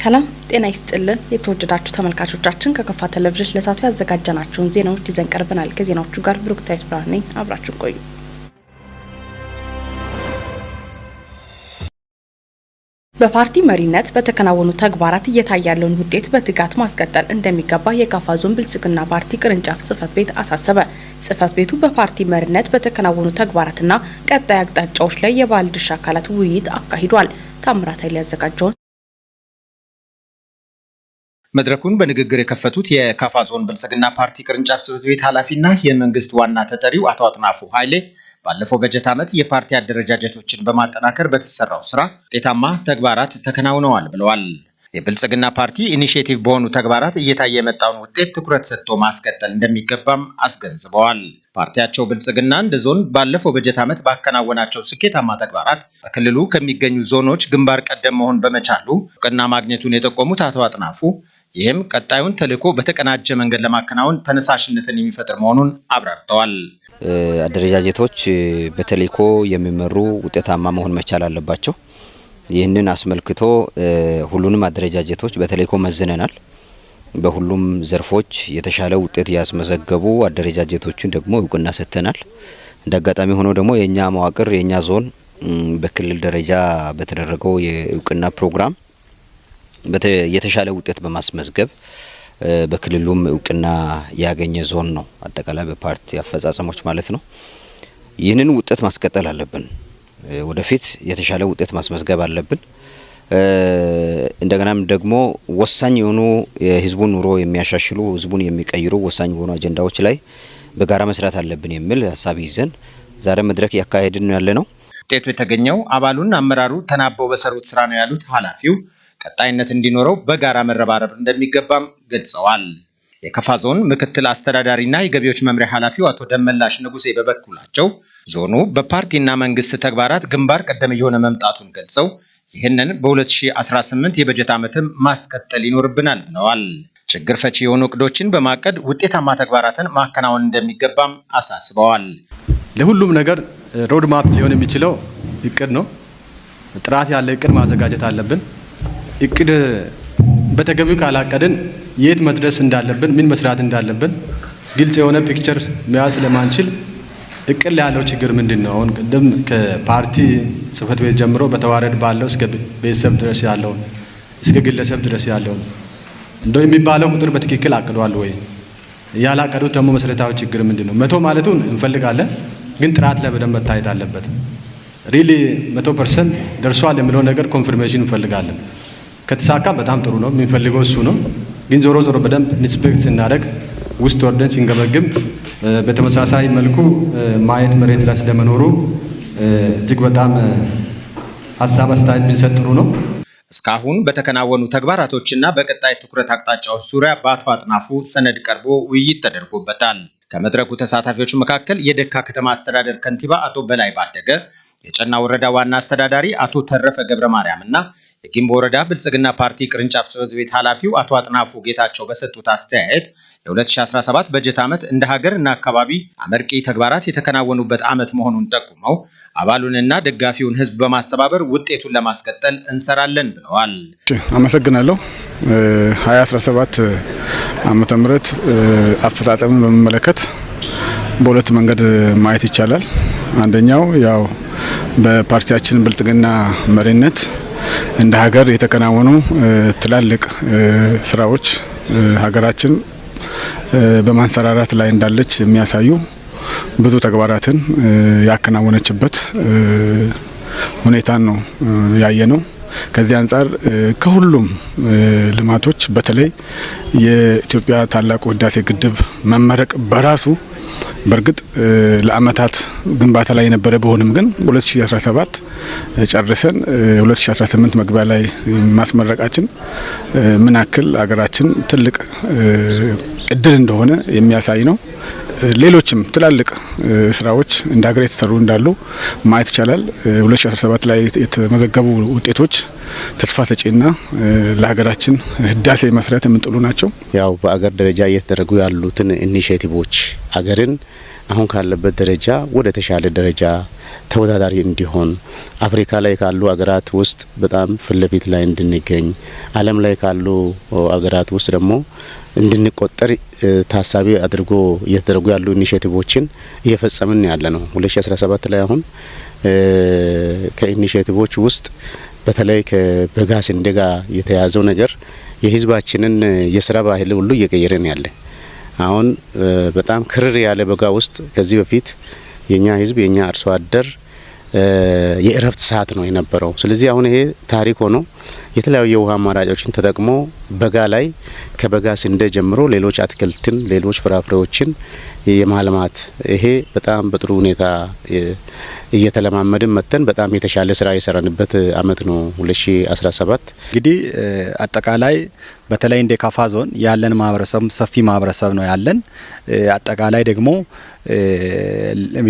ሰላም ጤና ይስጥልን የተወደዳችሁ ተመልካቾቻችን፣ ከከፋ ቴሌቪዥን ለሰዓቱ ያዘጋጀናቸውን ዜናዎች ይዘን ቀርበናል። ከዜናዎቹ ጋር ብሩክታዊት ብርሃን ነኝ። አብራችሁን ቆዩ። በፓርቲ መሪነት በተከናወኑ ተግባራት እየታየ ያለውን ውጤት በትጋት ማስቀጠል እንደሚገባ የካፋ ዞን ብልጽግና ፓርቲ ቅርንጫፍ ጽህፈት ቤት አሳሰበ። ጽህፈት ቤቱ በፓርቲ መሪነት በተከናወኑ ተግባራትና ቀጣይ አቅጣጫዎች ላይ የባለድርሻ አካላት ውይይት አካሂዷል። ታምራት ኃይል ያዘጋጀውን መድረኩን በንግግር የከፈቱት የካፋ ዞን ብልጽግና ፓርቲ ቅርንጫፍ ጽህፈት ቤት ኃላፊና የመንግስት ዋና ተጠሪው አቶ አጥናፉ ኃይሌ ባለፈው በጀት ዓመት የፓርቲ አደረጃጀቶችን በማጠናከር በተሰራው ስራ ውጤታማ ተግባራት ተከናውነዋል ብለዋል። የብልጽግና ፓርቲ initiative በሆኑ ተግባራት እየታየ የመጣውን ውጤት ትኩረት ሰጥቶ ማስቀጠል እንደሚገባም አስገንዝበዋል። ፓርቲያቸው ብልጽግና እንደ ዞን ባለፈው በጀት ዓመት ባከናወናቸው ስኬታማ ተግባራት በክልሉ ከሚገኙ ዞኖች ግንባር ቀደም መሆን በመቻሉ እውቅና ማግኘቱን የጠቆሙት አቶ አጥናፉ ይህም ቀጣዩን ተልዕኮ በተቀናጀ መንገድ ለማከናወን ተነሳሽነትን የሚፈጥር መሆኑን አብራርተዋል። አደረጃጀቶች በተልዕኮ የሚመሩ ውጤታማ መሆን መቻል አለባቸው። ይህንን አስመልክቶ ሁሉንም አደረጃጀቶች በተልዕኮ መዝነናል። በሁሉም ዘርፎች የተሻለ ውጤት ያስመዘገቡ አደረጃጀቶችን ደግሞ እውቅና ሰጥተናል። እንደ አጋጣሚ ሆኖ ደግሞ የእኛ መዋቅር የእኛ ዞን በክልል ደረጃ በተደረገው የእውቅና ፕሮግራም የተሻለ ውጤት በማስመዝገብ በክልሉም እውቅና ያገኘ ዞን ነው። አጠቃላይ በፓርቲ አፈጻጸሞች ማለት ነው። ይህንን ውጤት ማስቀጠል አለብን። ወደፊት የተሻለ ውጤት ማስመዝገብ አለብን። እንደገናም ደግሞ ወሳኝ የሆኑ የህዝቡን ኑሮ የሚያሻሽሉ፣ ህዝቡን የሚቀይሩ ወሳኝ የሆኑ አጀንዳዎች ላይ በጋራ መስራት አለብን የሚል ሀሳብ ይዘን ዛሬ መድረክ እያካሄድን ያለ ነው። ውጤቱ የተገኘው አባሉና አመራሩ ተናበው በሰሩት ስራ ነው ያሉት ኃላፊው ቀጣይነት እንዲኖረው በጋራ መረባረብ እንደሚገባም ገልጸዋል። የከፋ ዞን ምክትል አስተዳዳሪና የገቢዎች መምሪያ ኃላፊው አቶ ደመላሽ ንጉሴ በበኩላቸው ዞኑ በፓርቲና መንግስት ተግባራት ግንባር ቀደም እየሆነ መምጣቱን ገልጸው ይህንን በ2018 የበጀት ዓመትም ማስቀጠል ይኖርብናል ብለዋል። ችግር ፈቺ የሆኑ እቅዶችን በማቀድ ውጤታማ ተግባራትን ማከናወን እንደሚገባም አሳስበዋል። ለሁሉም ነገር road map ሊሆን የሚችለው እቅድ ነው። ጥራት ያለ እቅድ ማዘጋጀት አለብን። እቅድ በተገቢው ካላቀድን የት መድረስ እንዳለብን፣ ምን መስራት እንዳለብን ግልጽ የሆነ picture መያዝ ስለማንችል እቅድ ላይ ያለው ችግር ምንድን ነው? አሁን ቅድም ከፓርቲ ጽህፈት ቤት ጀምሮ በተዋረድ ባለው እስከ ቤተሰብ ድረስ ያለውን እስከ ግለሰብ ድረስ ያለውን እንደው የሚባለው ቁጥር በትክክል አቅዷል ወይ? ያላቀዱት ደግሞ መሰረታዊ ችግር ምንድን ነው? 100 ማለቱን እንፈልጋለን፣ ግን ጥራት ላይ በደንብ መታየት አለበት። Really 100% ደርሷል የሚለው ነገር confirmation እንፈልጋለን። ከተሳካ በጣም ጥሩ ነው። የምንፈልገው እሱ ነው። ግን ዞሮ ዞሮ በደንብ inspect ስናደርግ ውስጥ ወርደን ስንገመግም በተመሳሳይ መልኩ ማየት መሬት ላይ ስለመኖሩ እጅግ በጣም ሀሳብ አስተያየት ብንሰጥ ጥሩ ነው። እስካሁን በተከናወኑ ተግባራቶችና በቀጣይ ትኩረት አቅጣጫዎች ዙሪያ በአቶ አጥናፉ ሰነድ ቀርቦ ውይይት ተደርጎበታል። ከመድረኩ ተሳታፊዎች መካከል የደካ ከተማ አስተዳደር ከንቲባ አቶ በላይ ባደገ፣ የጨና ወረዳ ዋና አስተዳዳሪ አቶ ተረፈ ገብረ ማርያም እና የጊምቦ ወረዳ ብልጽግና ፓርቲ ቅርንጫፍ ጽሕፈት ቤት ኃላፊው አቶ አጥናፉ ጌታቸው በሰጡት አስተያየት የ2017 በጀት ዓመት እንደ ሀገር እና አካባቢ አመርቂ ተግባራት የተከናወኑበት ዓመት መሆኑን ጠቁመው አባሉንና ደጋፊውን ሕዝብ በማስተባበር ውጤቱን ለማስቀጠል እንሰራለን ብለዋል። አመሰግናለሁ። 2017 ዓመተ ምህረት አፈጻጸምን በሚመለከት በሁለት መንገድ ማየት ይቻላል። አንደኛው ያው በፓርቲያችን ብልጽግና መሪነት እንደ ሀገር የተከናወኑ ትላልቅ ስራዎች ሀገራችን በማንሰራራት ላይ እንዳለች የሚያሳዩ ብዙ ተግባራትን ያከናወነችበት ሁኔታን ነው ያየነው። ከዚህ አንጻር ከሁሉም ልማቶች በተለይ የኢትዮጵያ ታላቁ ህዳሴ ግድብ መመረቅ በራሱ በእርግጥ ለአመታት ግንባታ ላይ የነበረ ቢሆንም ግን 2017 ጨርሰን 2018 መግቢያ ላይ ማስመረቃችን ምን ያክል ሀገራችን ትልቅ እድል እንደሆነ የሚያሳይ ነው። ሌሎችም ትላልቅ ስራዎች እንደ ሀገር የተሰሩ እንዳሉ ማየት ይቻላል። 2017 ላይ የተመዘገቡ ውጤቶች ተስፋ ሰጪና ለሀገራችን ህዳሴ መሰረት የምንጥሉ ናቸው። ያው በአገር ደረጃ እየተደረጉ ያሉትን initiative ኦች አገርን አሁን ካለበት ደረጃ ወደ ተሻለ ደረጃ ተወዳዳሪ እንዲሆን፣ አፍሪካ ላይ ካሉ አገራት ውስጥ በጣም ፊት ለፊት ላይ እንድንገኝ፣ ዓለም ላይ ካሉ አገራት ውስጥ ደግሞ እንድንቆጠር ታሳቢ አድርጎ እየተደረጉ ያሉ initiative ኦችን እየፈጸምን ያለ ነው። 2017 ላይ አሁን ከ initiative ኦች ውስጥ በተለይ ከበጋ ስንዴ ጋር የተያዘው ነገር የህዝባችንን የስራ ባህል ሁሉ እየቀየረን ያለ፣ አሁን በጣም ክርር ያለ በጋ ውስጥ ከዚህ በፊት የኛ ህዝብ፣ የኛ አርሶ አደር የእረፍት ሰዓት ነው የነበረው። ስለዚህ አሁን ይሄ ታሪክ ሆኖ የተለያዩ የውሃ አማራጮችን ተጠቅሞ በጋ ላይ ከበጋ ስንዴ ጀምሮ ሌሎች አትክልትን፣ ሌሎች ፍራፍሬዎችን የማልማት ይሄ በጣም በጥሩ ሁኔታ እየተለማመድን መጥተን በጣም የተሻለ ስራ የሰራንበት አመት ነው 2017። እንግዲህ አጠቃላይ በተለይ እንደ ካፋ ዞን ያለን ማህበረሰብ ሰፊ ማህበረሰብ ነው ያለን። አጠቃላይ ደግሞ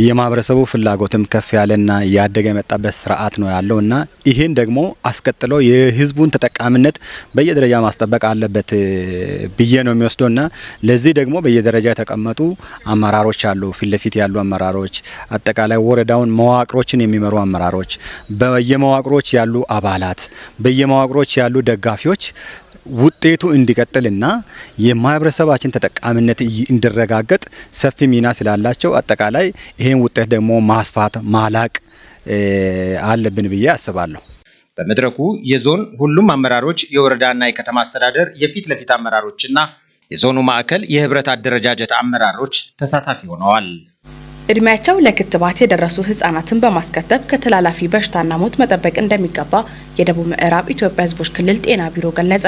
የማህበረሰቡ ፍላጎትም ከፍ ያለና እያደገ የመጣበት ስርዓት ነው ያለው እና ይህን ደግሞ አስቀጥሎ የህዝቡን ተጠቃሚነት በየደረጃ ማስጠበቅ አለበት ብዬ ነው የሚወስደው እና ለዚህ ደግሞ በየደረጃ የተቀመጡ አመራሮች አሉ። ፊት ለፊት ያሉ አመራሮች፣ አጠቃላይ ወረዳውን መዋቅሮችን የሚመሩ አመራሮች፣ በየመዋቅሮች ያሉ አባላት፣ በየመዋቅሮች ያሉ ደጋፊዎች ውጤቱ እንዲቀጥልና የማህበረሰባችን ተጠቃሚነት እንዲረጋገጥ ሰፊ ሚና ስላላቸው አጠቃላይ ይሄን ውጤት ደግሞ ማስፋት ማላቅ አለብን ብዬ አስባለሁ። በመድረኩ የዞን ሁሉም አመራሮች፣ የወረዳና የከተማ አስተዳደር የፊት ለፊት አመራሮችና የዞኑ ማዕከል የህብረት አደረጃጀት አመራሮች ተሳታፊ ሆነዋል። እድሜያቸው ለክትባት የደረሱ ህጻናትን በማስከተብ ከተላላፊ በሽታና ሞት መጠበቅ እንደሚገባ የደቡብ ምዕራብ ኢትዮጵያ ህዝቦች ክልል ጤና ቢሮ ገለጸ።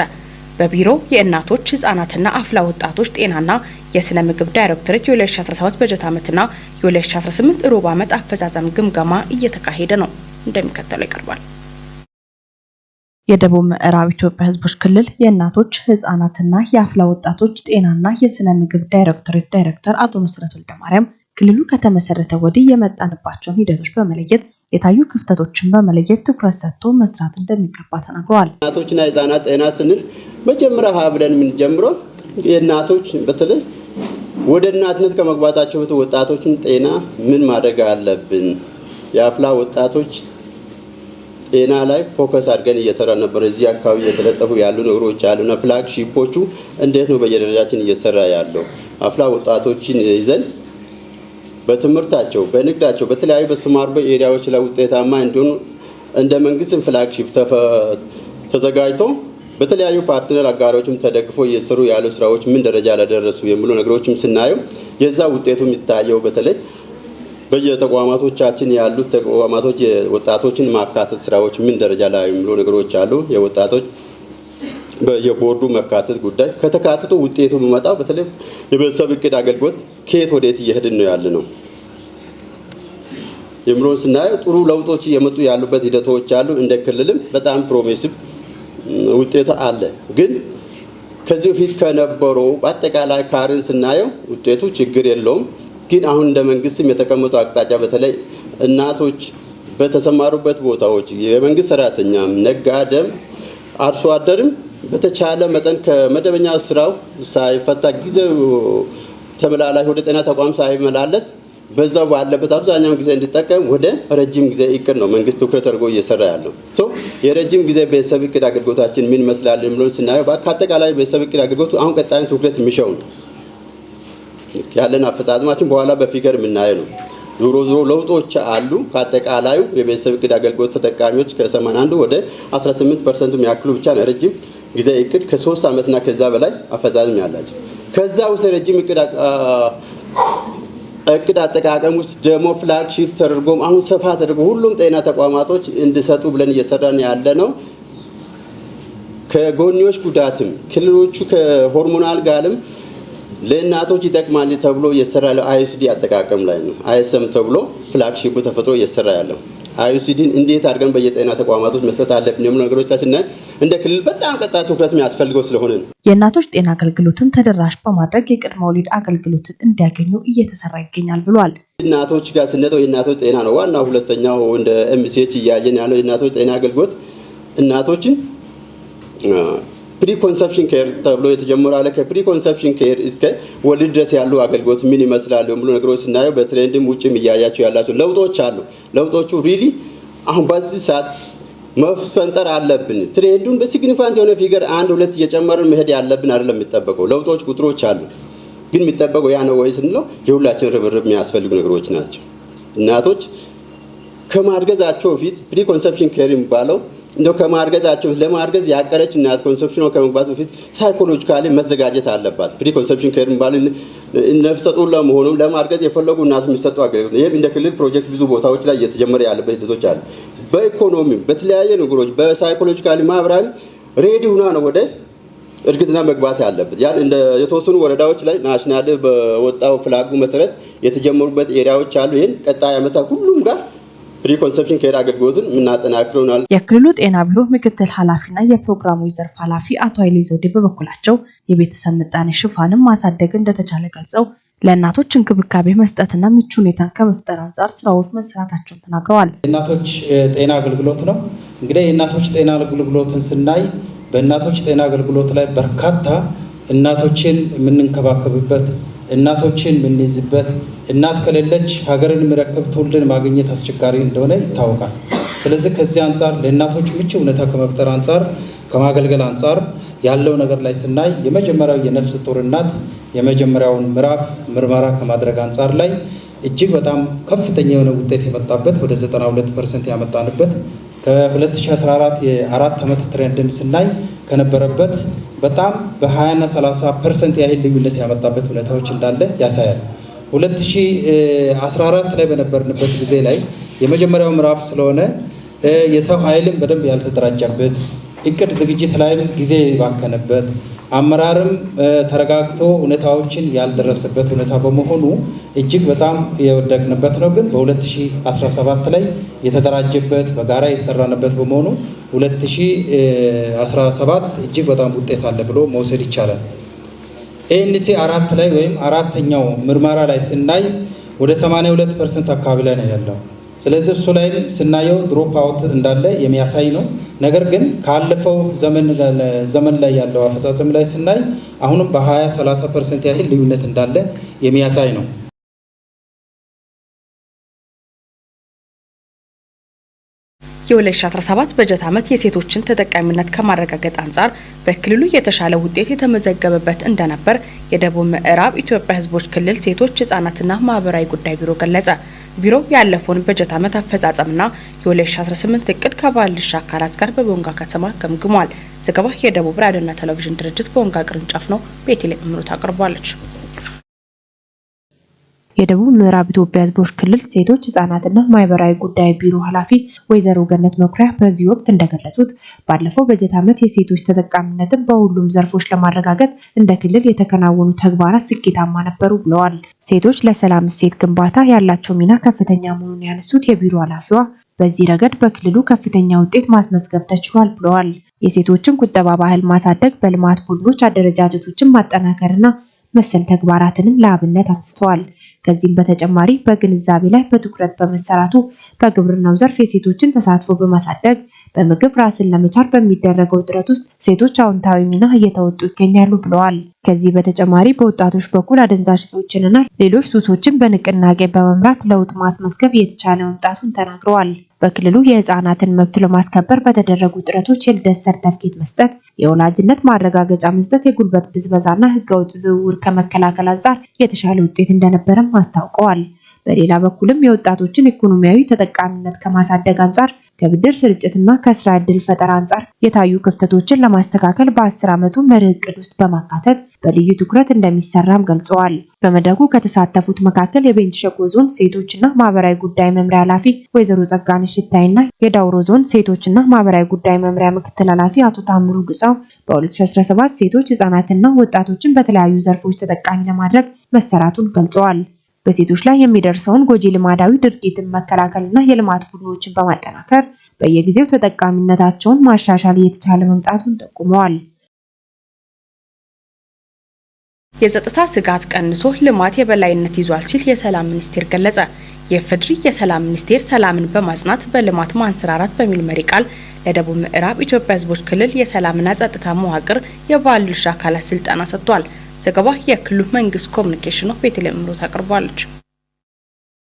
በቢሮ የእናቶች፣ ህጻናትና አፍላ ወጣቶች ጤናና የስነ ምግብ ዳይሬክቶሬት የ2017 በጀት ዓመትና የ2018 ሩብ ዓመት አፈጻጸም ግምገማ እየተካሄደ ነው። እንደሚከተለው ይቀርባል። የደቡብ ምዕራብ ኢትዮጵያ ህዝቦች ክልል የእናቶች፣ ህጻናትና የአፍላ ወጣቶች ጤናና የስነ ምግብ ዳይሬክቶሬት ዳይሬክተር አቶ መሰረት ወልደማርያም ክልሉ ከተመሰረተ ወዲህ የመጣንባቸውን ሂደቶች በመለየት የታዩ ክፍተቶችን በመለየት ትኩረት ሰጥቶ መስራት እንደሚገባ ተናግረዋል። እናቶችና ህጻናት ጤና ስንል መጀመሪያ ሀ ብለን የምንጀምረው የእናቶች በተለይ ወደ እናትነት ከመግባታቸው በፊት ወጣቶችን ጤና ምን ማድረግ አለብን፣ የአፍላ ወጣቶች ጤና ላይ focus አድርገን እየሰራ ነበር። እዚህ አካባቢ እየተለጠፉ ያሉ ነገሮች አሉና flagship ኦቹ እንዴት ነው በየደረጃችን እየሰራ ያለው? አፍላ ወጣቶችን ይዘን በትምህርታቸው፣ በንግዳቸው፣ በተለያዩ በተሰማሩበት area ዎች ላይ ውጤታማ እንዲሆኑ እንደ መንግስት flagship ተዘጋጅቶ በተለያዩ partner አጋሮችም ተደግፎ እየሰሩ ያሉ ስራዎች ምን ደረጃ ላይ ደረሱ የሚሉ ነገሮችም ስናየው የዛ ውጤቱ የሚታየው በተለይ በየተቋማቶቻችን ያሉት ተቋማቶች የወጣቶችን ማካተት ስራዎች ምን ደረጃ ላይ የሚሉ ነገሮች አሉ። የወጣቶች የቦርዱ መካተት ጉዳይ ከተካተቱ ውጤቱ የሚመጣው በተለይ የቤተሰብ እቅድ አገልግሎት ከየት ወዴት እየሄድን ነው ያለ ነው የሚለውን ስናየው ጥሩ ለውጦች እየመጡ ያሉበት ሂደቶች አሉ። እንደ ክልልም በጣም promising ውጤቱ አለ። ግን ከዚህ በፊት ከነበረው በአጠቃላይ ካርን ስናየው ውጤቱ ችግር የለውም። ግን አሁን እንደ መንግስትም የተቀመጡ አቅጣጫ በተለይ እናቶች በተሰማሩበት ቦታዎች የመንግስት ሰራተኛም፣ ነጋዴም፣ አርሶ አደርም በተቻለ መጠን ከመደበኛ ስራው ሳይፈታ ጊዜ ተመላላሽ ወደ ጤና ተቋም ሳይመላለስ በዛው ባለበት አብዛኛውን ጊዜ እንዲጠቀም ወደ ረጅም ጊዜ እቅድ ነው መንግስት ትኩረት አድርጎ እየሰራ ያለው። So የረጅም ጊዜ ቤተሰብ እቅድ አገልግሎታችን ምን ይመስላል የሚለውን ስናየው ከአጠቃላይ ቤተሰብ እቅድ አገልግሎቱ አሁን ቀጣዩን ትኩረት የሚሻው ነው ያለን አፈጻጸማችን በኋላ በ figure የምናየው ነው። ዞሮ ዞሮ ለውጦች አሉ። ከአጠቃላዩ የቤተሰብ እቅድ አገልግሎት ተጠቃሚዎች ከ81 ወደ 18% የሚያክሉ ብቻ ነው ረጅም ጊዜ እቅድ ከ3 ዓመትና ከዛ በላይ አፈጻጸም ያላቸው። ከዛ ውስጥ ረጅም እቅድ አጠቃቀም ውስጥ ደግሞ flagship ተደርጎም አሁን ሰፋ ተደርጎ ሁሉም ጤና ተቋማቶች እንዲሰጡ ብለን እየሰራን ያለ ነው። ከጎንዮሽ ጉዳትም ክልሎቹ ከ hormonal ጋርም ለእናቶች ይጠቅማል ተብሎ እየሰራ ያለው IUCD አጠቃቀም ላይ ነው። ISM ተብሎ flagship ኡ ተፈጥሮ እየሰራ ያለው IUCD ን እንዴት አድርገን በየጤና ተቋማቶች መስጠት አለብን የሚሉ ነገሮች ላይ ስናይ እንደ ክልል በጣም ቀጣይ ትኩረት የሚያስፈልገው ስለሆነ ነው። የእናቶች ጤና አገልግሎትን ተደራሽ በማድረግ የቅድመ ወሊድ አገልግሎትን እንዲያገኙ እየተሰራ ይገኛል ብሏል። እናቶች ጋር ስንመጣው የእናቶች ጤና ነው ዋናው። ሁለተኛው እንደ MCH እያየን ያለው የእናቶች ጤና አገልግሎት እናቶችን preconception care ተብሎ የተጀመረ አለ። ከ preconception care እስከ ወሊድ ድረስ ያሉ አገልግሎት ምን ይመስላሉ የሚሉ ነገሮች ስናየው በ trend ም ውጭም እያያቸው ያላቸው ለውጦች አሉ። ለውጦቹ really አሁን በዚህ ሰዓት መስፈንጠር አለብን። Trend ኡን በ significant የሆነ figure አንድ ሁለት እየጨመርን መሄድ ያለብን አይደለም የሚጠበቀው። ለውጦች ቁጥሮች አሉ፣ ግን የሚጠበቀው ያ ነው ወይ ስንለው የሁላችን ርብርብ የሚያስፈልጉ ነገሮች ናቸው። እናቶች ከማርገዛቸው በፊት preconception care የሚባለው እንደው ከማርገዛቸው በፊት፣ ለማርገዝ ያቀደች እናት conception ኗ ከመግባት በፊት psychologically መዘጋጀት አለባት። Preconception care የሚባለው ነፍሰ ጡር ለመሆኑ ለማርገዝ የፈለጉ እናቶች የሚሰጡ አገልግሎት ነው። ይህም እንደ ክልል ፕሮጀክት ብዙ ቦታዎች ላይ እየተጀመረ ያለበት ሂደቶች አሉ። በኢኮኖሚ፣ በተለያየ ነገሮች፣ በ psychologically ማህበራዊ ready ሁና ነው ወደ እርግዝና መግባት ያለበት። ያን እንደ የተወሰኑ ወረዳዎች ላይ national በወጣው flag ኡ መሰረት የተጀመሩበት area ዎች አሉ። ይህን ቀጣይ ዓመታት ሁሉም ጋር preconception care አገልግሎትን የምናጠናክረውናል። የክልሉ ጤና ቢሮ ምክትል ኃላፊና የፕሮግራሙ ዘርፍ ኃላፊ አቶ ኃይሌ ዘውዴ በበኩላቸው የቤተሰብ ምጣኔ ሽፋንን ማሳደግ እንደተቻለ ገልጸው ለእናቶች እንክብካቤ መስጠትና ምቹ ሁኔታን ከመፍጠር አንጻር ስራዎች መሰራታቸውን ተናግረዋል። የእናቶች ጤና አገልግሎት ነው። እንግዲህ የእናቶች ጤና አገልግሎትን ስናይ በእናቶች ጤና አገልግሎት ላይ በርካታ እናቶችን የምንንከባከብበት፣ እናቶችን የምንይዝበት፣ እናት ከሌለች ሀገርን የሚረከብ ትውልድን ማግኘት አስቸጋሪ እንደሆነ ይታወቃል። ስለዚህ ከዚህ አንጻር ለእናቶች ምቹ ሁኔታ ከመፍጠር አንጻር፣ ከማገልገል አንጻር ያለው ነገር ላይ ስናይ የመጀመሪያው የነፍሰ ጡር እናት የመጀመሪያውን ምዕራፍ ምርመራ ከማድረግ አንጻር ላይ እጅግ በጣም ከፍተኛ የሆነ ውጤት የመጣበት፣ ወደ 92% ያመጣንበት፣ ከ2014 የ4 ዓመት trend ን ስናይ ከነበረበት በጣም በ20 እና 30% ያህል ልዩነት ያመጣበት ሁኔታዎች እንዳለ ያሳያል። 2014 ላይ በነበርንበት ጊዜ ላይ የመጀመሪያው ምዕራፍ ስለሆነ የሰው ኃይልም በደንብ ያልተደራጀበት፣ እቅድ ዝግጅት ላይም ጊዜ የባከነበት፣ አመራርም ተረጋግቶ ሁኔታዎችን ያልደረሰበት ሁኔታ በመሆኑ እጅግ በጣም የወደቅንበት ነው። ግን በ2017 ላይ የተደራጀበት፣ በጋራ የሰራንበት በመሆኑ 2017 እጅግ በጣም ውጤት አለ ብሎ መውሰድ ይቻላል። ANC 4 ላይ ወይም አራተኛው ምርመራ ላይ ስናይ ወደ 82% አካባቢ ላይ ነው ያለው። ስለዚህ እሱ ላይም ስናየው drop out እንዳለ የሚያሳይ ነው። ነገር ግን ካለፈው ዘመን ላይ ያለው አፈጻጸም ላይ ስናይ አሁንም በ20 30% ያህል ልዩነት እንዳለ የሚያሳይ ነው። የ2017 በጀት ዓመት የሴቶችን ተጠቃሚነት ከማረጋገጥ አንጻር በክልሉ የተሻለ ውጤት የተመዘገበበት እንደነበር የደቡብ ምዕራብ ኢትዮጵያ ሕዝቦች ክልል ሴቶች ሕጻናትና ማህበራዊ ጉዳይ ቢሮ ገለጸ። ቢሮው ያለፈውን በጀት ዓመት አፈጻጸምና የ2018 እቅድ ከባለድርሻ አካላት ጋር በቦንጋ ከተማ ገምግሟል። ዘገባ የደቡብ ራዲዮና ቴሌቪዥን ድርጅት ቦንጋ ቅርንጫፍ ነው። ቤቴሌ እምሩ ታቀርቧለች። የደቡብ ምዕራብ ኢትዮጵያ ሕዝቦች ክልል ሴቶች ህጻናትና ማህበራዊ ጉዳይ ቢሮ ኃላፊ ወይዘሮ ገነት መኩሪያ በዚህ ወቅት እንደገለጹት ባለፈው በጀት ዓመት የሴቶች ተጠቃሚነትን በሁሉም ዘርፎች ለማረጋገጥ እንደ ክልል የተከናወኑ ተግባራት ስኬታማ ነበሩ ብለዋል። ሴቶች ለሰላም እሴት ግንባታ ያላቸው ሚና ከፍተኛ መሆኑን ያነሱት የቢሮ ኃላፊዋ በዚህ ረገድ በክልሉ ከፍተኛ ውጤት ማስመዝገብ ተችሏል ብለዋል። የሴቶችን ቁጠባ ባህል ማሳደግ፣ በልማት ቡድኖች አደረጃጀቶችን ማጠናከርና መሰል ተግባራትንም ለአብነት አንስተዋል። ከዚህም በተጨማሪ በግንዛቤ ላይ በትኩረት በመሰራቱ በግብርናው ዘርፍ የሴቶችን ተሳትፎ በማሳደግ በምግብ ራስን ለመቻል በሚደረገው ጥረት ውስጥ ሴቶች አዎንታዊ ሚና እየተወጡ ይገኛሉ ብለዋል። ከዚህ በተጨማሪ በወጣቶች በኩል አደንዛዥ እጾችንና ሌሎች ሱሶችን በንቅናቄ በመምራት ለውጥ ማስመዝገብ እየተቻለ መምጣቱን ተናግረዋል። በክልሉ የህፃናትን መብት ለማስከበር በተደረጉ ጥረቶች የልደት ሰርተፍኬት መስጠት፣ የወላጅነት ማረጋገጫ መስጠት፣ የጉልበት ብዝበዛና ህገወጥ ዝውውር ከመከላከል አንጻር የተሻለ ውጤት እንደነበረም አስታውቀዋል። በሌላ በኩልም የወጣቶችን ኢኮኖሚያዊ ተጠቃሚነት ከማሳደግ አንጻር፣ ከብድር ስርጭትና ከስራ ዕድል ፈጠራ አንጻር የታዩ ክፍተቶችን ለማስተካከል በ10 ዓመቱ መርህ እቅድ ውስጥ በማካተት በልዩ ትኩረት እንደሚሰራም ገልጸዋል። በመድረኩ ከተሳተፉት መካከል የቤንች ሸኮ ዞን ሴቶችና ማህበራዊ ጉዳይ መምሪያ ኃላፊ ወይዘሮ ጸጋነሽ ሽታይና የዳውሮ ዞን ሴቶችና ማህበራዊ ጉዳይ መምሪያ ምክትል ኃላፊ አቶ ታምሩ ግጻው በ2017 ሴቶች፣ ህጻናትና ወጣቶችን በተለያዩ ዘርፎች ተጠቃሚ ለማድረግ መሰራቱን ገልጸዋል። በሴቶች ላይ የሚደርሰውን ጎጂ ልማዳዊ ድርጊትን መከላከልና የልማት ቡድኖችን በማጠናከር በየጊዜው ተጠቃሚነታቸውን ማሻሻል እየተቻለ መምጣቱን ጠቁመዋል። የጸጥታ ስጋት ቀንሶ ልማት የበላይነት ይዟል ሲል የሰላም ሚኒስቴር ገለጸ። የኢፌዴሪ የሰላም ሚኒስቴር ሰላምን በማጽናት በልማት ማንሰራራት በሚል መሪ ቃል ለደቡብ ምዕራብ ኢትዮጵያ ሕዝቦች ክልል የሰላምና ጸጥታ መዋቅር የባለድርሻ አካላት ስልጠና ሰጥቷል። ዘገባ የክልሉ መንግስት ኮሚኒኬሽን ነው። ቤተልሔም ምሮት አቅርቧለች።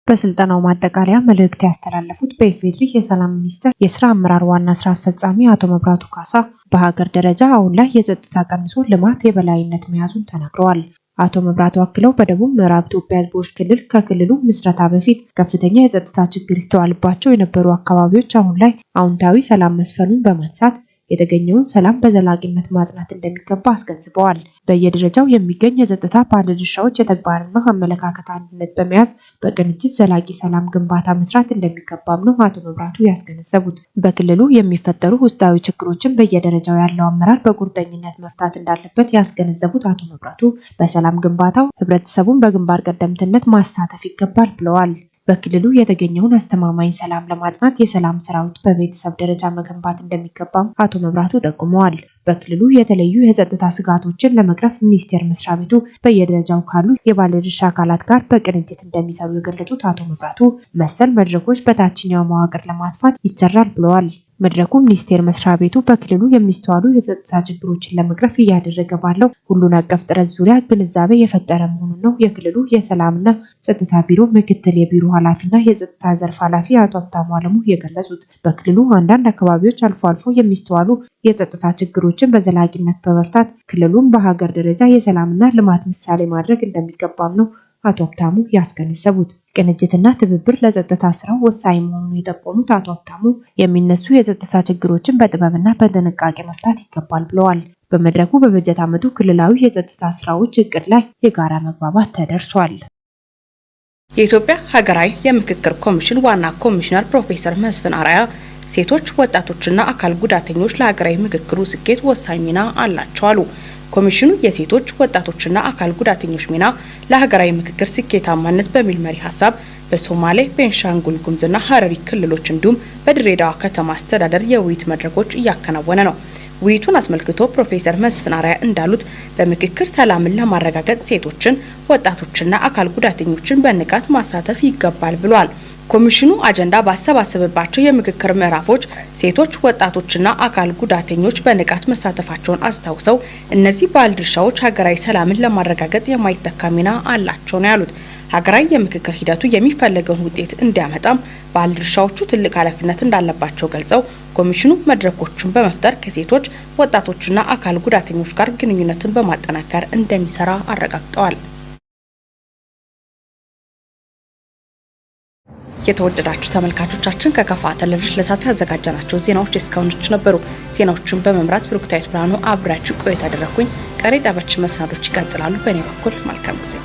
በስልጠናው ማጠቃለያ መልእክት ያስተላለፉት በኢፌዴሪ የሰላም ሚኒስቴር የስራ አመራር ዋና ስራ አስፈጻሚ አቶ መብራቱ ካሳ በሀገር ደረጃ አሁን ላይ የጸጥታ ቀንሶ ልማት የበላይነት መያዙን ተናግረዋል። አቶ መብራቱ አክለው በደቡብ ምዕራብ ኢትዮጵያ ሕዝቦች ክልል ከክልሉ ምስረታ በፊት ከፍተኛ የጸጥታ ችግር ይስተዋልባቸው የነበሩ አካባቢዎች አሁን ላይ አዎንታዊ ሰላም መስፈኑን በማንሳት የተገኘውን ሰላም በዘላቂነት ማጽናት እንደሚገባ አስገንዝበዋል። በየደረጃው የሚገኝ የጸጥታ ባለድርሻዎች የተግባርና አመለካከት አንድነት በመያዝ በቅንጅት ዘላቂ ሰላም ግንባታ መስራት እንደሚገባም ነው አቶ መብራቱ ያስገነዘቡት። በክልሉ የሚፈጠሩ ውስጣዊ ችግሮችን በየደረጃው ያለው አመራር በቁርጠኝነት መፍታት እንዳለበት ያስገነዘቡት አቶ መብራቱ በሰላም ግንባታው ህብረተሰቡን በግንባር ቀደምትነት ማሳተፍ ይገባል ብለዋል። በክልሉ የተገኘውን አስተማማኝ ሰላም ለማጽናት የሰላም ሰራዊት በቤተሰብ ደረጃ መገንባት እንደሚገባም አቶ መብራቱ ጠቁመዋል። በክልሉ የተለዩ የጸጥታ ስጋቶችን ለመቅረፍ ሚኒስቴር መስሪያ ቤቱ በየደረጃው ካሉ የባለድርሻ አካላት ጋር በቅንጅት እንደሚሰሩ የገለጹት አቶ መብራቱ መሰል መድረኮች በታችኛው መዋቅር ለማስፋት ይሰራል ብለዋል። መድረኩ ሚኒስቴር መስሪያ ቤቱ በክልሉ የሚስተዋሉ የጸጥታ ችግሮችን ለመቅረፍ እያደረገ ባለው ሁሉን አቀፍ ጥረት ዙሪያ ግንዛቤ የፈጠረ መሆኑን ነው የክልሉ የሰላምና ጸጥታ ቢሮ ምክትል የቢሮ ኃላፊና የጸጥታ ዘርፍ ኃላፊ አቶ ሀብታሙ አለሙ የገለጹት። በክልሉ አንዳንድ አካባቢዎች አልፎ አልፎ የሚስተዋሉ የጸጥታ ችግሮችን በዘላቂነት በመፍታት ክልሉን በሀገር ደረጃ የሰላምና ልማት ምሳሌ ማድረግ እንደሚገባም ነው አቶ ሀብታሙ ያስገነዘቡት። ቅንጅትና ትብብር ለጸጥታ ስራው ወሳኝ መሆኑን የጠቆሙት አቶ ሀብታሙ የሚነሱ የጸጥታ ችግሮችን በጥበብና በጥንቃቄ መፍታት ይገባል ብለዋል። በመድረኩ በበጀት ዓመቱ ክልላዊ የጸጥታ ስራዎች እቅድ ላይ የጋራ መግባባት ተደርሷል። የኢትዮጵያ ሀገራዊ የምክክር ኮሚሽን ዋና ኮሚሽነር ፕሮፌሰር መስፍን አርአያ ሴቶች፣ ወጣቶችና አካል ጉዳተኞች ለሀገራዊ ምክክሩ ስኬት ወሳኝ ሚና አላቸው አሉ። ኮሚሽኑ የሴቶች፣ ወጣቶችና አካል ጉዳተኞች ሚና ለሀገራዊ ምክክር ስኬታማነት በሚል መሪ ሀሳብ በሶማሌ፣ ቤንሻንጉል ጉሙዝና ሀረሪ ክልሎች እንዲሁም በድሬዳዋ ከተማ አስተዳደር የውይይት መድረኮች እያከናወነ ነው። ውይይቱን አስመልክቶ ፕሮፌሰር መስፍን አርአያ እንዳሉት በምክክር ሰላምን ለማረጋገጥ ሴቶችን፣ ወጣቶችና አካል ጉዳተኞችን በንቃት ማሳተፍ ይገባል ብሏል። ኮሚሽኑ አጀንዳ ባሰባሰበባቸው የምክክር ምዕራፎች ሴቶች፣ ወጣቶችና አካል ጉዳተኞች በንቃት መሳተፋቸውን አስታውሰው እነዚህ ባለድርሻዎች ሀገራዊ ሰላምን ለማረጋገጥ የማይተካ ሚና አላቸው ነው ያሉት። ሀገራዊ የምክክር ሂደቱ የሚፈለገውን ውጤት እንዲያመጣም ባለድርሻዎቹ ትልቅ ኃላፊነት እንዳለባቸው ገልጸው ኮሚሽኑ መድረኮቹን በመፍጠር ከሴቶች፣ ወጣቶችና አካል ጉዳተኞች ጋር ግንኙነትን በማጠናከር እንደሚሰራ አረጋግጠዋል። የተወደዳችሁ ተመልካቾቻችን ከከፋ ቴሌቪዥን ለሰዓቱ ያዘጋጀናቸው ዜናዎች እስካሁኖቹ ነበሩ። ዜናዎቹን በመምራት ብሩክታዊት ብርሃኑ አብራችሁ ቆይታ አደረኩኝ። ቀሪ ጣቢያችን መሰናዶች ይቀጥላሉ። በእኔ በኩል መልካም ጊዜ።